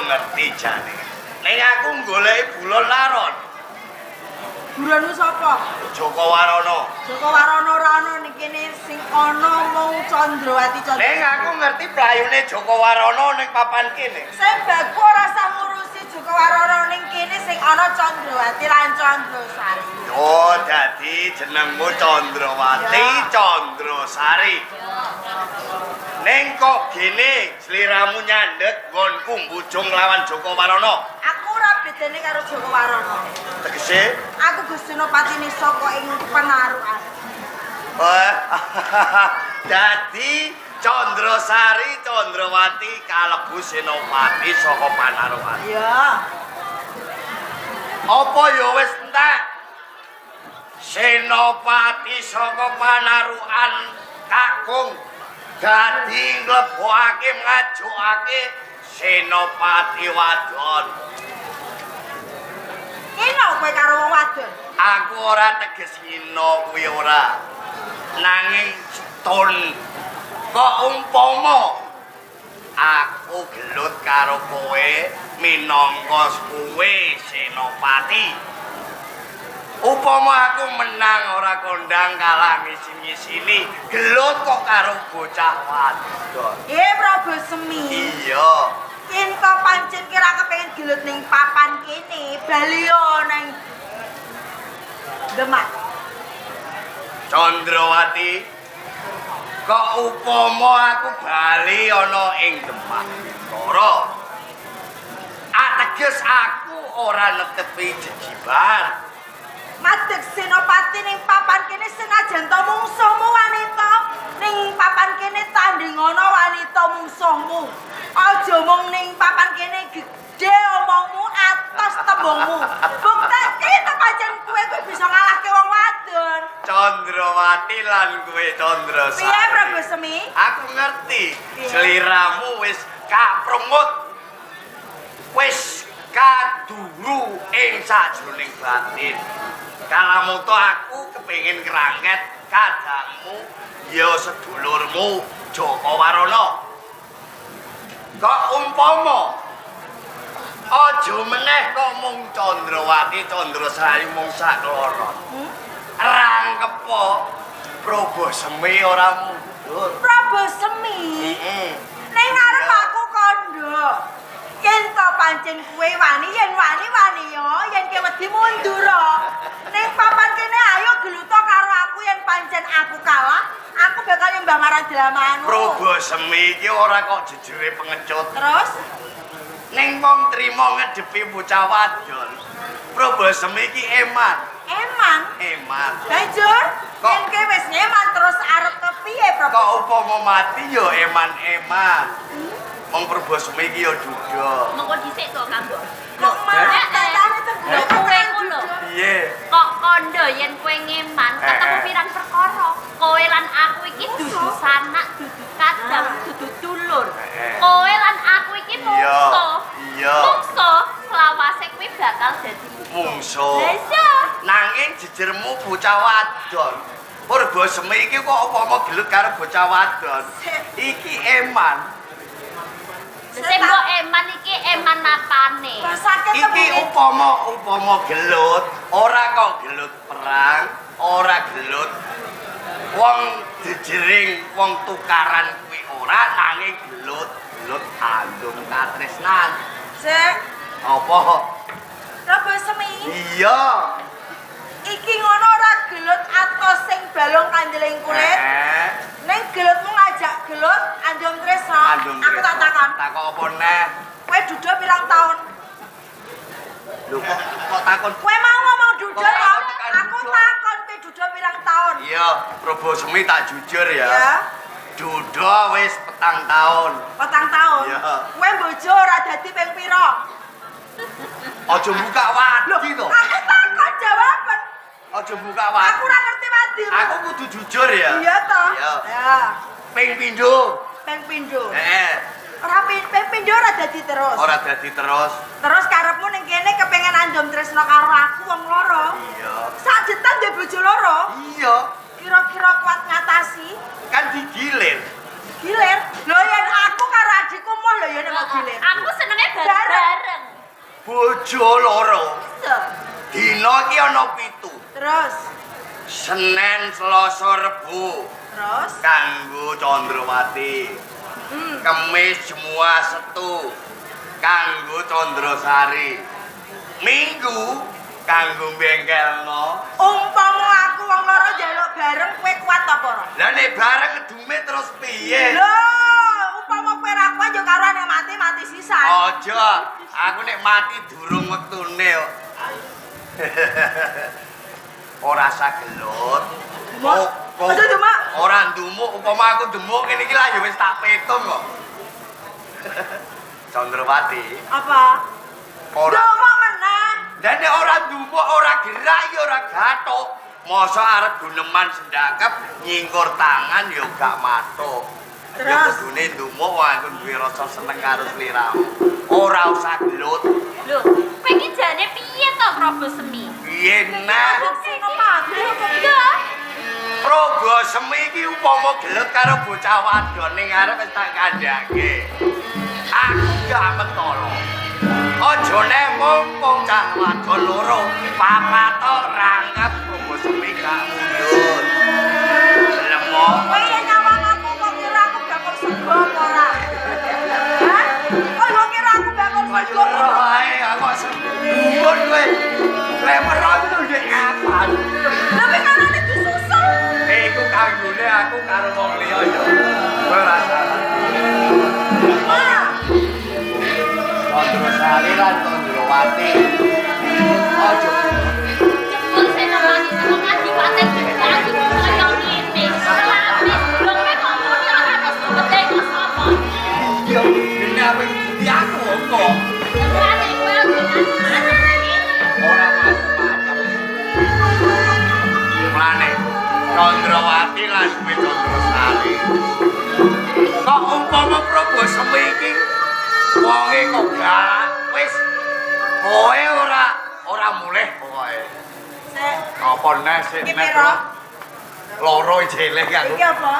ngerti jane. Ning aku goleki Bulon Laron. Buronmu sapa? Joko Warono. Joko Warono ora ana ning kene, sing ana mung Candrawati Candra. Ning aku ngerti playune Joko Warono ning papan kene. Sing baku ora usah ngurusi Joko Warono, ning kene sing ana Candrawati lan Candrasari. Oh, dadi jenengmu Candrawati Ya. Candrasari. Ning kok gene sliramu nyandhet nggonku mbujung lawan Joko Warono. Aku ora bedane karo Joko Warono. Tegese? Aku Gusti Senopatine saka ing penarukan. Wah, dadi Candrasari Candrawati kalebu senopati saka Panarukan. Iya. Apa ya wis entek? Senopati saka Panarukan kakung dadi nglebokake ngajokake senopati wadon. Kena kowe karo wong wadon. Aku ora teges ngino kuwi ora. Nanging ton kok umpama aku gelut karo kowe minangka kowe senopati. Upama aku menang ora kondang kalah ngisi-ngisini, gelut kok karo bocah wadon. Eh, Prabu Semi. Iya. Yen to pancen kira kepengin gelut ning papan kene, bali yo nang Demak. Candrawati, kok upama aku bali ana ing Demak Bintara, ateges aku ora netepi jejiban. Madeg senopati ning papan kene senajan to mungsuhmu wanita, ning papan kene tandingono wanita mungsuhmu. Aja mung ning papan kene gedhe omongmu, atos tembungmu. Bukteke to pancen kowe kuwi bisa ngalahke wong wadon. Candrawati lan kowe Candrasari. Piye, Prabu Semi? Aku ngerti. Piye? Sliramu wis kaprungut. Wis kaduru ing sajroning batin. Kalamuta aku kepengin kerangket kadangmu ya sedulurmu Joko Warono. Kok umpama aja meneh kok mung Candrawati Candrasari mung sakloron. Rangkepo Prabu Semi ora mundur. Prabu Semi. Heeh. Ning ngarep aku kandha. Yen to pancen kowe wani, yen wani wani yo, yen ke wedi mundur. Ning papan kene ayo geluto karo aku, yen pancen aku kalah, aku bakal nyembah marang dalamanmu. Prabu Semi iki ora kok jejere pengecut. Terus? Ning wong trimo ngadepi bocah wadon. Prabu Semi iki eman, Eman. Eman. Banjur Kok- yen ke wis ngeman terus arep kepiye, Prabu? Kok upama mati yo eman-eman. Wong Prabu Semi iki yo duda. Mengko dhisik kok kanggo. Kok malah Eh, eh. tatane tenggo Lho, kowe ngono. Piye? Kok kondo yen kowe ngeman ketemu Eh, eh. pirang perkara. Kowe lan aku iki dudu sanak, dudu kadang, dudu dulur. Eh, eh. Kowe lan aku iki mungsuh. Iya. Mungsuh selawase kuwi bakal dadi mungsuh. Mungsuh. Lah iya. Nanging jejermu bocah wadon. Purba Semi iki kok upama gelut karo bocah wadon. Iki eman. Sing mbok eman iki eman apane? Rasake Iki tembunge. upama upama gelut, ora kok gelut perang, ora gelut wong jejering wong tukaran kuwi ora, nanging gelut gelut andum katresnan. Sik, Apa? Prabu Semi. Iya. Iki ngono ora gelut atos sing balung kandeling kulit. Eh, Ning gelutmu ngajak gelut andum tresno. Andum Aku tak takon. Takon apa neh? Kowe duda pirang tahun? Lho, kok takon? Kowe mau ngomong duda Kok to? aku tekan Aku duda? takon kowe duda pirang tahun? Iya, Prabu Semi tak jujur ya. Ya. Duda wis 4 tahun. 4 tahun. Iya. Kowe bojo ora dadi ping pira? Aja buka wadi to. Aku takon jawaban. Aja buka wadi. Aku ora ngerti wadimu. Aku kudu jujur ya. Iya toh? Iya. Ya. Ping pindho. Ping pindho. Heeh. Ora ping pindho ora dadi terus. Ora dadi terus. Terus karepmu ning kene kepengen andom tresno karo aku wong loro. Iya. Sak jetan duwe bojo loro. Iya, Kira-kira kuat ngatasi? Kan digilir. Gilir. Lho, yen aku karo adikku moh lho ya nek mau gilir. Aku senenge Bareng. Bojo loro. Iya. Dina iki ana 7. Terus, Senin, Selasa, Rebo terus. kanggo Candrawati. Kemis, Jumat, Setu kanggo Candrasari. Minggu kanggo bengkelno. Umpama aku wong loro njaluk bareng kowe kuat apa ora? Lah nek bareng ngedume terus piye? Lho, umpama kowe ra kuat ya karuane mati mati sisan. Aja, aku nek mati durung wektune kok. Ora usah gelut. Ndumuk. Aja ndumuk. Ora ndumuk, upama aku ndumuk ngene iki lah ya wis tak petung kok. Candrawati, Apa? ora. Ndumuk meneh. Lah nek ora ndumuk, ora gerak ya ora gathuk. Masa arep guneman sendakep nyingkur tangan ya gak matuk. Ya Terus? kudune ndumuk wong aku duwe rasa seneng karo sliramu. Ora usah gelut. Lho, kowe iki jane piye to Prabu Semi? Piye nah? Senopati apa piye? Lho, Progo Semi iki upama gelut karo bocah wadon ning arep wis tak kandhake. Aku gak mentolo. Aja nek mumpung cah wadon loro, papat rangkep Progo Semi gak mundur. Lemo. Kowe yen nyawang aku kok kira aku bakul sego apa ora? Hah? Kok yo kira aku bakul Ayo sego? ora ae aku gumun kowe. Lemero iku ndek kapan? Lha kowe karane disusul. Iku kanggone aku karo wong liya ya. Kowe ora salah. Wah, Candrasari lan Candrawati. Aja jebul Senopati teko kadipaten Gedang iki kaya ngene. Selami, lho kowe kok muni ora ana suwede iku sapa? Iya, dene apa iki aku kok. Mulane kowe aja macam-macam iki. Ora macam-macam. Mulane Candrawati lan kowe Candrasari. Kok umpama Prabu Semi iki wonge kok galak wis kowe ora ora mulih pokoke. sik. Apa neh sik Iki neh, piro? Bro? Loro jeleh aku. Iki apa?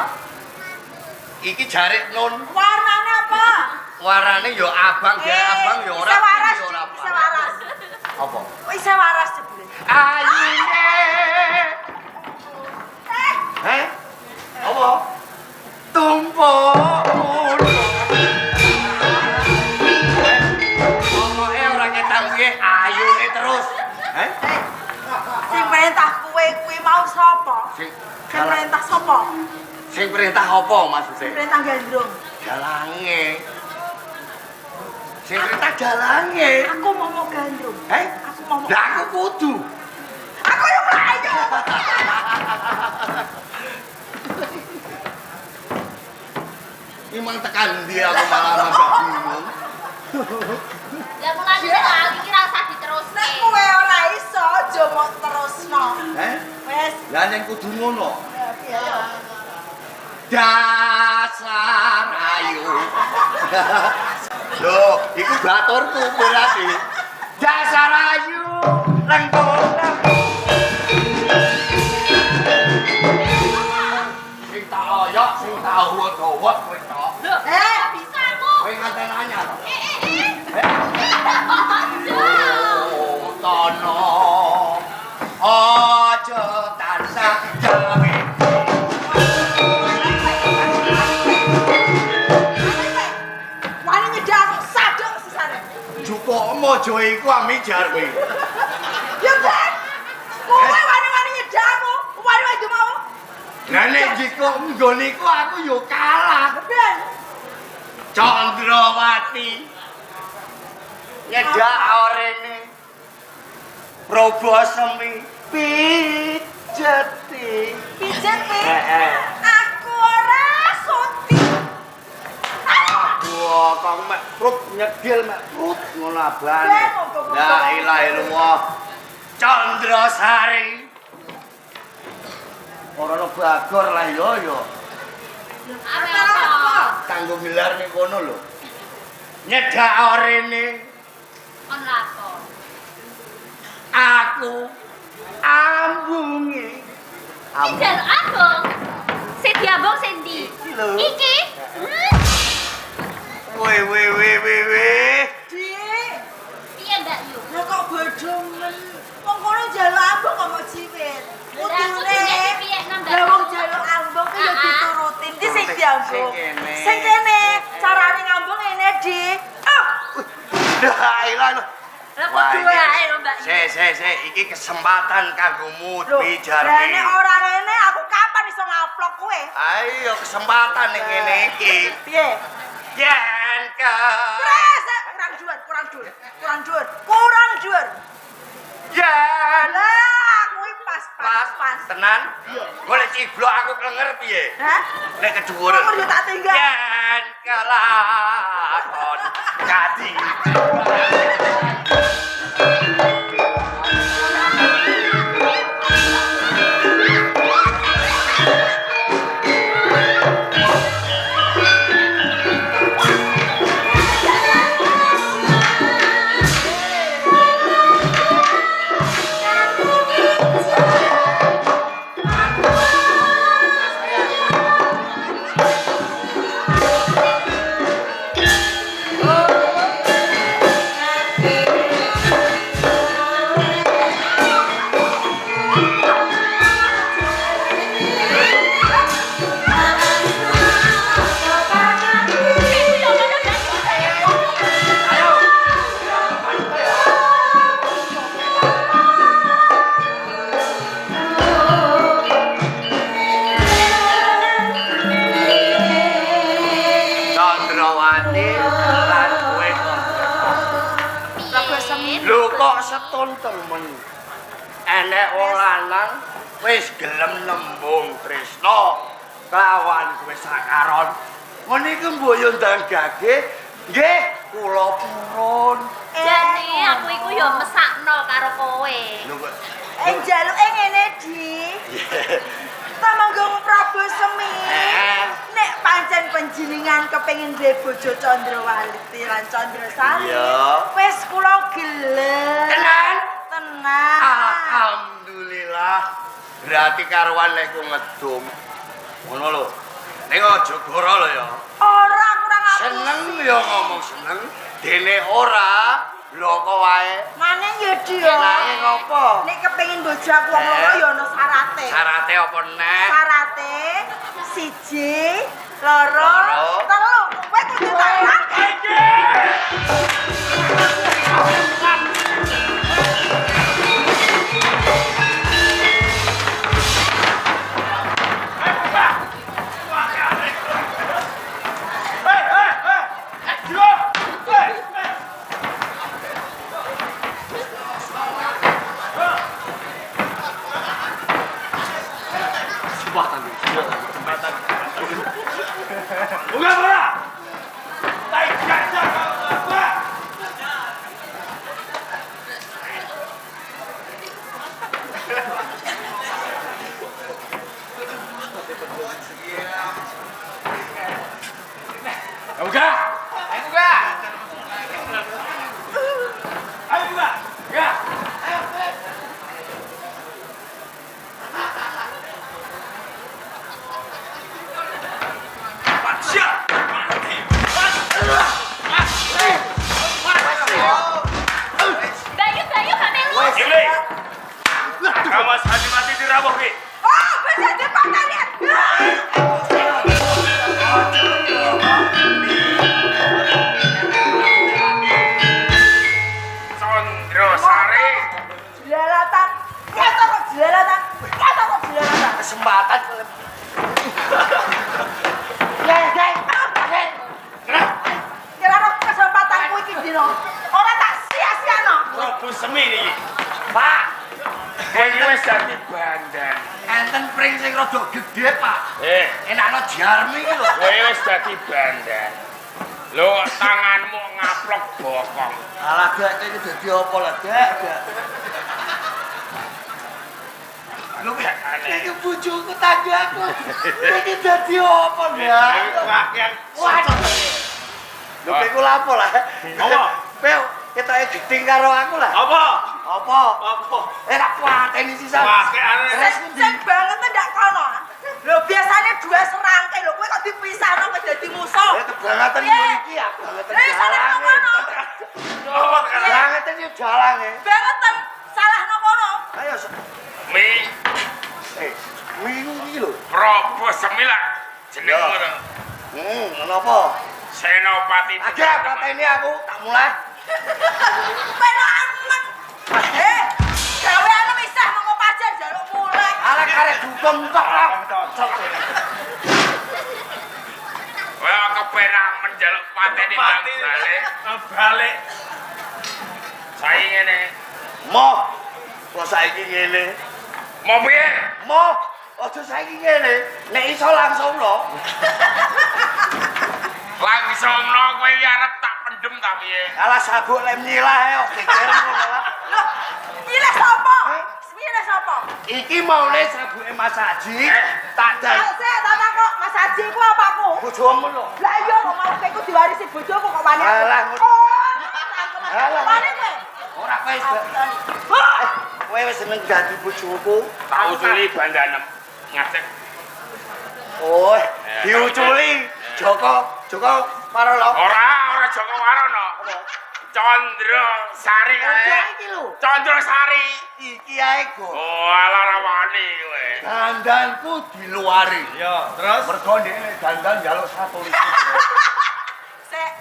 Iki jarik nun. Warnane apa? Warnane ya abang, jare abang ya ora. Isih waras, ya ora isih waras. Apa? Kok isih waras jebule? Ayune. Eh, Heh? Apa? Tumpuk kudu. Pokoke ora ketang piye ayune terus. Heh? eh. Sing perintah kowe kuwi mau sapa? Sing Sing perintah sapa? sing perintah apa maksudnya? Perintah gandrung. Dalange. Sing perintah dalange. Aku momok gandrung. Heh? Aku momok. Lah aku kudu. Aku yo mlayu. Imang tekan ndi aku malah mambak bingung. Lah mulane lali iki ra usah diteruske. Nek kowe ora iso aja mok terusno. Heh? Wes, Lah yen kudu ngono. ya piye yo? Dasar ayu. Loh, iku baturku berarti. Dasar ayu lengkona. Sing tak oyok, sing tak dawa kowe tok. Lho, Eh. bisa aku. Kowe nganten anyar. Eh, eh, eh. Eh? Aja. Oh, tono. Aja tansah gawe. Wani nyedak aku saduk sisane. Jupuk mojo iku ami jarwe. Ya ben. Kowe wani-wani nyedak aku, wani-wani mau. Lah nek jikok nggon iku aku yo kalah. Ben. Candrawati. Nyedak orene. Probo Semi pijeti. Pijet pi. Heeh. Aku ora sudi. Wah, kok mek prut nyedil mek prut ngono abane. Ben, monggo-monggo. La ilaha illallah. Candrasari. Ora ono bagor lah yo yo. Apa apa? Kanggo gelar ning kono lho. Nyedak orene Kon lapo? aku ambungi. Sing jaluk ambung. Sing diambung sing ndi? Iki lho. Iki. Weh weh weh weh weh. Dik. Piye, Mbak lho. Lah kok bodoh men. Wong kono njaluk ambung kok mau jiwit. Lah, aku Kudune. piye, Mbak? Lah wong njaluk ambung ku ya diturutin. Ndi sing diambung? Sing kene. Sing kene. Carane ngambung ngene, Di. Ah, Lah ilah lho. Lah kok wae lho, Mbak. Se, iki kesempatan kanggomu lho. Dwi Lah nek Jarmi. ora ngene aku kapan iso ngaplok kowe? Ayo kesempatan ning ngene iki. Piye? Yen ka Kres, kurang dhuwur, kurang dhuwur, kurang dhuwur, kurang dhuwur. yen Lah, kuwi pas pas pas. Tenan? Golek ciblok aku klenger piye? Hah? Nek kedhuwuren. Klenger yo tak tinggal. Yen kelakon kadi. Candrawati lan kowe Lagu semi. Lho kok setun temen. Enek wong lanang wis gelem nembung tresna kelawan kowe sakaron. Ngene iku mbok yo ndang gage, nggih kula purun. Jane aku iku yo mesakno karo kowe. Lho kok Eh njaluke ngene, Di. Temanggung Prabu Semi. Nek pancen panjenengan kepengin duwe bojo Candrawati lan Candrasari, Iya. wis kula gelem. Tenan? Tenang. Alhamdulillah. Berarti karuan lek ku ngedum. Ngono lho. Ning aja goro lho ya. Ora kurang aku. Seneng ya ngomong seneng, dene ora bloko wae. Nanging ya, Di. ya. Nanging apa? Nek kepengin bojo aku wong loro ya ana syarate. Syarate apa neh? Syarate siji, loro, Loro. telu. Kowe kudu tak Buka ora? Tai gajah kau apa? Buka! Ayo buka! Ayo buka! Ya! Bayu, Bayu gak melu. Ini! Kamas hati-hati dirawuh ki. Oh, bisa dipateni. Condrosari. Jelalatan. Kata kok jelalatan. Kata kok jelalatan. Kesempatan. Kira-kira kesempatanku iki dino. Ora tak sia-siano. Prabu Semi niki. Pak, Kowe iki wis dadi bandan. enten pring sing rada gedhe, Pak. Enakno jarmi iki lho. Kowe wis dadi bandan. Lho tanganmu ngaplok bokong. Alah, Dek, iki dadi apa lah, Dek? Dek. Lho, iki bojoku tanggaku. Iki dadi apa, Dek? Waduh. Lho, kowe iku lapo lah? Apa? Kowe ketoke gedeng karo aku lah. Apa? Apa? Apa? Eh, tak pateni sisan. Wah, kek arek. Terus pundi? Sing banget ndak kono. Lho biasane dua serangkai lho kowe kok dipisahno kowe dadi musuh. Eh, kebangetan Piye? iki ya, kebangetan Eh, salah jalange. kono. Apa tekan? Kebangetan iki jalange. Bangeten salahno kono. Ayo Mi wingi iki lho. Prabu Semi lah jeneng Ya. ngono. Ngono apa? Senopati. Aja pateni aku, tak mulai. Penak amat. Gaweane misah mongko pajar njaluk mulai. Alah karek dukung tok lah. Wah, kepenak menjaluk pateni ndang balik. Balik. Saiki ngene. Moh. Kok saiki ngene? Mau piye? Moh, aja saiki ngene. Nek iso langsung lho. Langsung no kowe iki arep tak pendem ta piye? Alah sabuk lem nyilah ae kok geger ngono lah. Loh, nyileh sapa? Nyileh sapa? Iki maune sabuke Mas Haji tak dan Sik, tak takok Mas Haji ku apaku? bojomu lho. Lah iya kok mau kowe iku diwarisi bojoku kok wani aku. Alah, ngono. Oh, cangkem. Alah. Wani kowe. Ora kowe wis kowe wis seneng dadi bojoku. Tak usuli bandanem. Ngadeg. Oh, diuculi Joko, Joko Marono. Ora, ora Joko Warono. Candra Sari kae. Ojo iki lho. Candra Sari. Iki ae go. Oh, alah ora wani kowe. Dandanku diluari. Iya, terus Mergo ndekne dandan njaluk 1.000. Sik,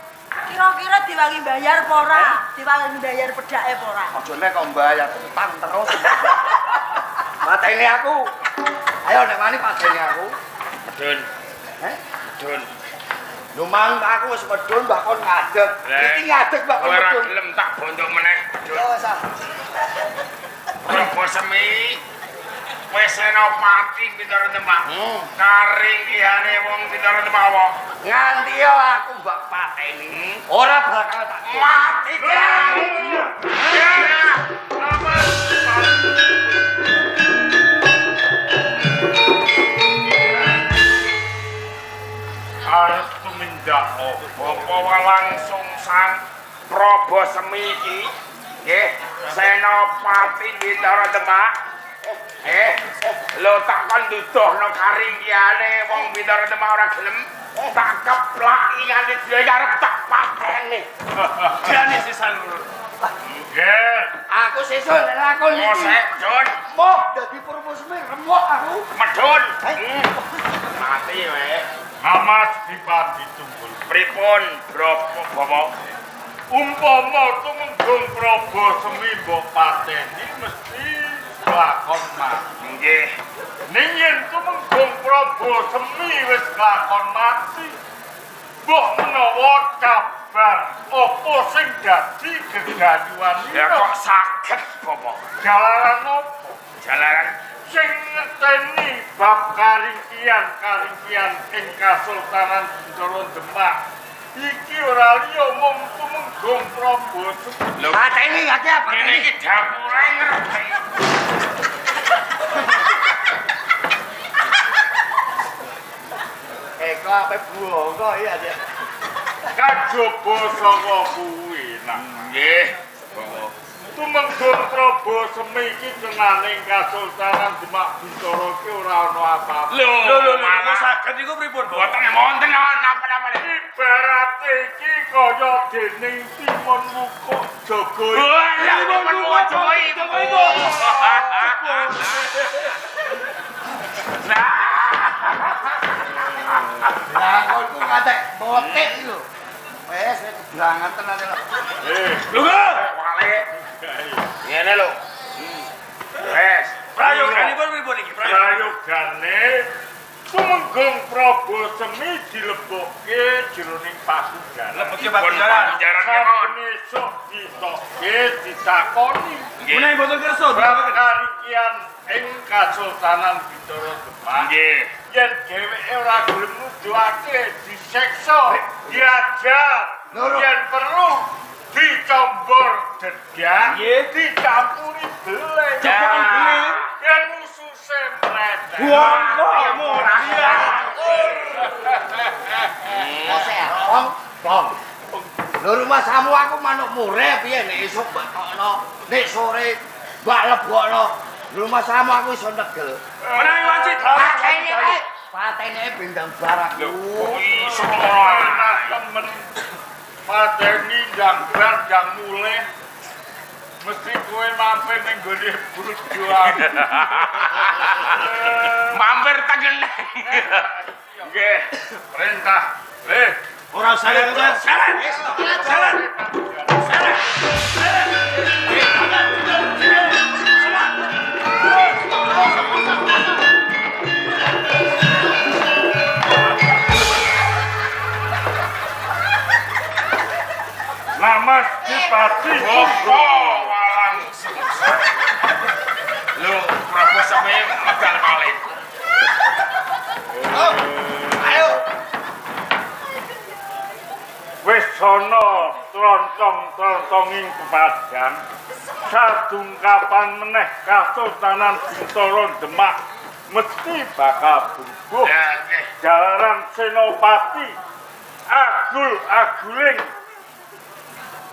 kira-kira diwangi bayar apa ora? Diwangi bayar pedhake apa ora? Aja nek kok mbayar utang terus. Mateni aku. Ayo nek wani pateni aku. Medun, Heh? medun. Lho mang aku wis medun mbak kon ngadeg. Lah. Iki ngadeg mbak kon Kowe ora medun. gelem tak bondo meneh. Medun. Ya wis ah. Prabu Semi. Wis Senopati Bintara Demak. Karinggihane wong Bintara Demak apa? Nganti yo aku mbak pateni. Ora bakal tak Mati. Ya. Arep tumindak apa? Bapak langsung sang Prabu Semi iki nggih Senopati Bintara Demak. Lho tak kon duduhno karinggihane wong Bintara Demak ora gelem. Tak keplaki nganti dhewe arep tak pateni. Jane sisan loro. Nggih. Aku sesuk nek lakon iki. Mosek, Jon. Moh dadi Prabu Semi remuk aku. Medun. Mati wae. Mamas Dipati Tunggul. Pripun, Bro Bapak? Umpama tumenggung Prabu Semi mbok pateni mesti lakon mati. Nggih. Ning yen tumenggung Prabu Semi wis lakon mati, mbok menawa kabar apa sing dadi gegayuhan Ya kok saged, Bapak? Jalaran apa? Jalaran Sing ngeteni bab karingkian-karingkian ing Kasultanan Bintara Demak iki ora liya mung tumenggung Prabu Semi. Lho, Pateni akeh ngene pateni. iki dapure ngerti. Kok ape buang kok iya dia. Kajaba saka kuwi nak. Nggih, Bapak. Tumenggung Prabu Semi iki cenane ing Kasultanan Demak Bintara iki ora ana apa-apa. Lho, lho, malah saged iku pripun, boten wonten napa-napa. Ibarate iki kaya dening Timun Wukuk Jaga. Wah, ya Timun Wukuk Jaga iku. Nah, Lah konku katek botek iki lho. Wes wis keblangan tenan lho. Lho kok wale. Ngene lho. Wes, Prayoganipun pripun iki? Prayogane Tumenggung Prabu Semi dilebokke jroning pakujaran. Lebokke pakujaran. Saben esuk ditokke ditakoni. Nggih. Menawi mboten kersa karingkian ing Kasultanan Bintara Demak. Nggih. Yen dheweke ora gelem nuduhake disiksa, diajar, yen perlu dicombor dedak, dicampuri beleng. Campuran beleng. Yen ususe mletek. Wong murah. Mosek wong bong. Lho rumahsamu aku manuk mure piye nek esuk mbak tokno, nek sore mbak lebokno. Rumahsamu aku iso negel. Menawi wajib Patene ae. Patene bendang barakku. Lho, iso ora. Temen pateni ndang bar ndang mulih. Mesti kowe mampir ning gone bojo aku. Mampir tengen. Nggih, perintah. Eh, Ora usah jalan. Jalan. Jalan. Jalan. Namas Dipati. Opo walang sungsang. Lho, Prabu Semi medal malih. Ayo. Wis ana trontong-trontonging pepadang. Sadungkapan meneh Kasultanan Bintara Demak mesti bakal brubuh. Ya, nggih. Jalaran Senopati agul-aguling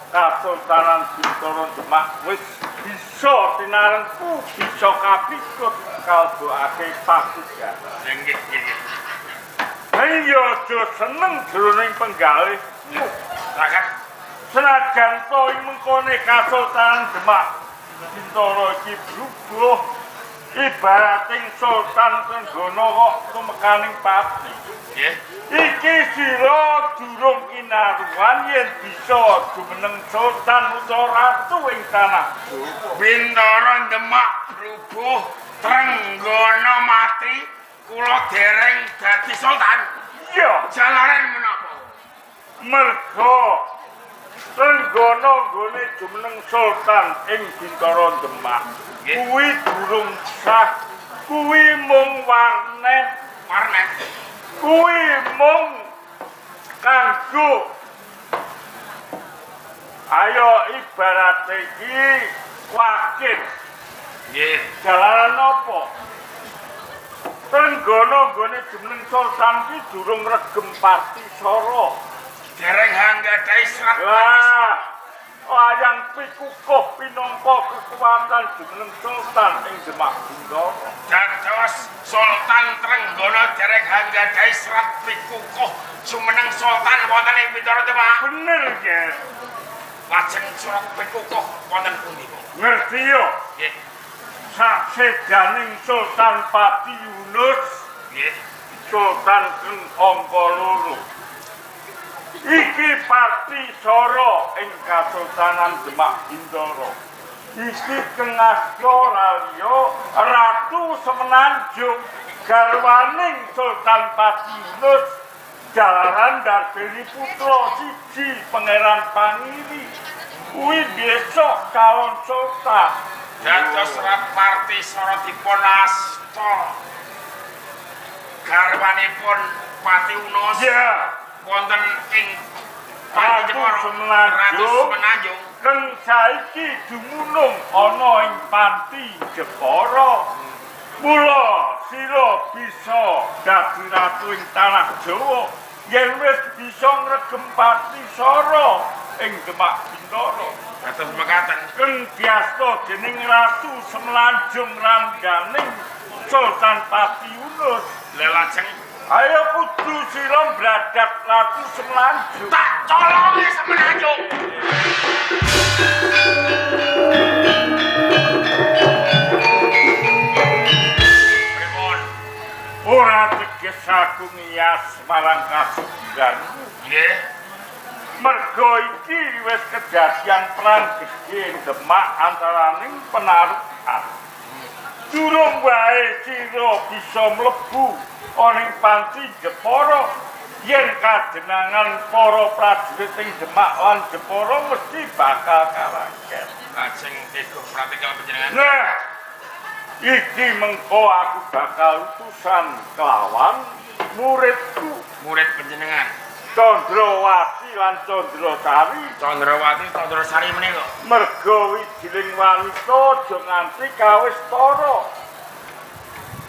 Kasultanan Bintara Demak wis bisa tinarengku bisa kapikut kalbokake pakujaran. Nggih, nggih, nggih. Ning yo aja seneng jroning penggalihmu. Rakat Senajan to ing mengkone Kasultanan Demak Bintara iki brubuh ibarating Sultan Trenggana kok tumekaning pati. nggih. Iki sira durung kinaruan yen bisa jumeneng sultan utawa ratu ing tanah Jawa. Bintara Demak brubuh Trenggana mati, kula dereng dadi sultan. Iya, Jalaran menapa? merga Trenggana nggone jumeneng sultan ing Bintara Demak. Nggih. Kuwi durung sah, kuwi mung warnet, Warnet. kuwi mung kanggo ayo ibarate iki wakil. Nggih. Jalaran apa? Trenggana nggone jumeneng sultan ki durung regem parti sara. Dereng hanggadhahi serat. Lah, wayang pikukuh pinangka kekuatan jumeneng sultan ing Demak Bintara. Dados Sultan Trenggana dereng hanggadhahi serat pikukuh jumeneng sultan wonten ing Bintara Demak. Bener, Ger. Lajeng surat pikukuh wonten pundi, Pak? Ngerti yo, Nggih. saksedaning Sultan Pati Yunus, Nggih. Sultan keng angka loro. Iki parti sara ing Kasultanan Demak Bintara. Iki keng asta raliya Ratu Semenanjung garwaning Sultan Pati Yunus jalaran darbeni putra siji Pangeran Pangiri. Kuwi besok calon sultan. Dados serat parti sara dipun asta garwanipun Pati Unus Ya, wonten ing Pati Ratu Jepara. Semenanjung. Ratu Semenanjung. Keng saiki dumunung ana ing panti Jepara. Mula sira bisa dadi ratu ing tanah Jawa yen wis bisa ngregem pati sara ing Demak Bintara. Dados mekaten. Keng diasta dening Ratu Semelanjung rangganing Sultan Pati Yunus. Lha lajeng Ayo kudu sira mbladak Ratu Semelanjung. tak colongi Semenanjung. Pripun? Ora teges aku ngiyas marang kasugiranmu. Nggih. Mergo iki wis kejadian perang gedhe Demak antaraning penarukan. Durung wae sira bisa mlebu ana ing panti Jepara yen kajenangan para prajurit ing Demak lan Jepara mesti bakal karangken. Lajeng teguh pratikal panjenengan. Nah, iki mengko aku bakal utusan kelawan muridku Murid panjenengan. Candrawati lan Candrasari. Candrawati Candrasari menika. Merga wijiling wanita aja nganti kawistara.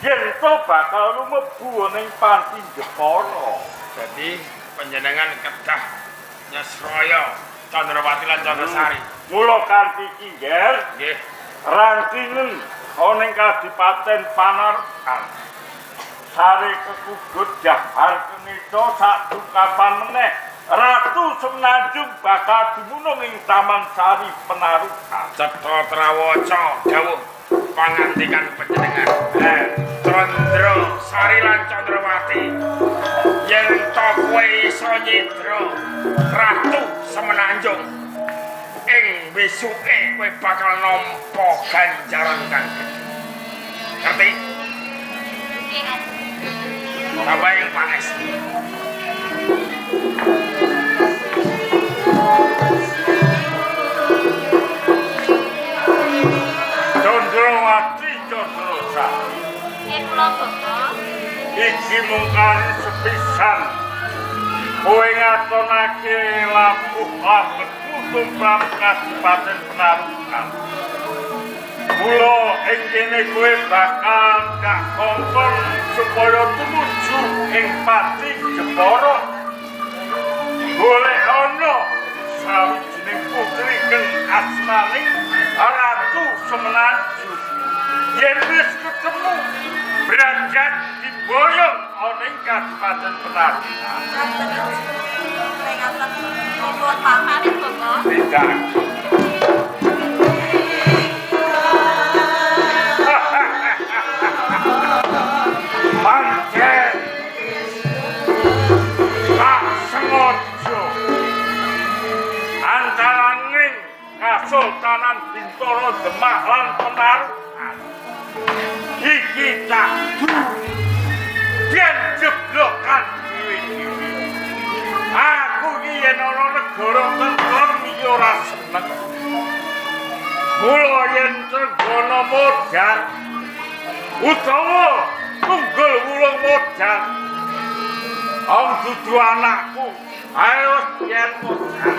Yen to bakal lumebu ning panti Jepara. Jadi panjenengan kedah nyesraya Candrawati lan Candrasari. Mula kanthi iki, Nger, Nggih. rantinen ana ing Kadipaten Panarukan. Sare kekugut jahar kenica sadungkapan meneh Ratu Semenanjung bakal dumunung ing Taman Sari Penarukan. Cetha trawaca dawuh pangandikan panjenengan. Candra Sari lan Candrawati, yen to kowe iso nyidra Ratu Semenanjung, ing besuke kowe bakal nampa ganjaran kang gedhe. Ngerti? Nggih, Kanjeng. Tambahin pangesti. Candrawati Candrasari, Nggih kula Bapak. Iki mung kali sepisan kowe ngatonake labuh labetmu tumrap Kadipaten Penarukan. Mula ing kene kowe bakal tak kongkon supaya tumuju ing Pati Jepara. Golek ana sawijining putri kang asmaning Ratu Semenanjung. Yen wis ketemu, brajat diboyong ana ing Kadipaten Penarukan. Peringatan nuwun Pak. Pamit Bapak. Tidak. Pancen tak sengaja antaraning Kasultanan Bintara Demak lan Penarukan iki tak du yen jeblokan dhewe-dhewe. Aku iki yen ana negara tentrem iki ora seneng. Mula yen Trenggana modar utawa Tunggul Wulung modar, wong dudu anakku, ayo yen modar.